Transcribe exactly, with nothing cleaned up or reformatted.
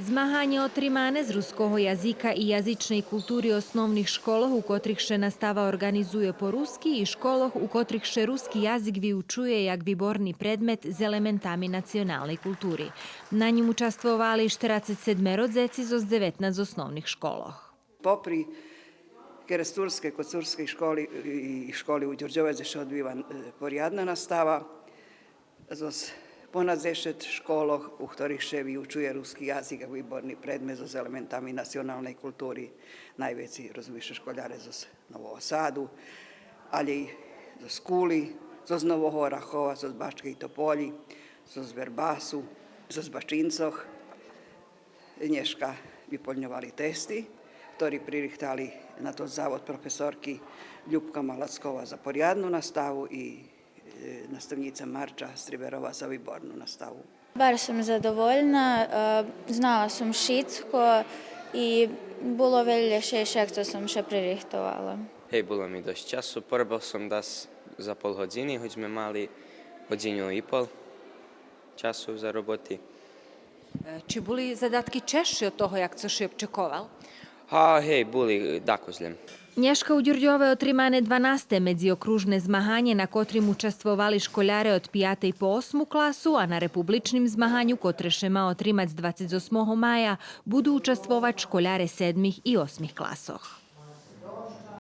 Змаганє отримане з руского язика и язичней култури основних школох, у котрих ше настава орґанизує по руски, и школох, у котрих ше руски язик виучує як виборни предмет з елементами националней култури. На нїм участвовали штерацец седмеро дзеци зоз дзеветнац основних школох. Попри керестурскей, коцурскей школи и школи у Дюрдьове, дзе ше одбива, е, порядна настава, зоз понад дзешец школох, у хторих ше виучує руски язик як виборни предмет зоз елементами националней култури, найвецей, розуми ше, школяре зоз Нового Саду, алє и зоз Кули, зоз Нового Орахова, зоз Бачкей Тополї, зоз Вербасу, зоз Бачинцох. Нєшка виполньовали тести, хтори пририхтали на тот завод професорки Любка Малацкова за порядну наставу и, е, наставнїца Марча Стриберова за виборну наставу. Барз сом задовольна, е, знала сом шицко и було вельо лєгшейше як цо сом ше пририхтовала. Гей, було ми досц часу, поробел сом дас за пол годзини, гоч зме мали годзину и пол часу за роботи. Е, чи були задатки чежши од того, як цо ши обчековал? Га, гей, були, е, дакус лєм. Нєшка у Дюрдьове отримане дванасте медзиокружне змаганє, на котрим участвовали школяре од пиятей по осму класу, а на републичним змаганю, котре ше ма отримац двацец осмого мая, буду участвовац школяре седмих и осмих класох.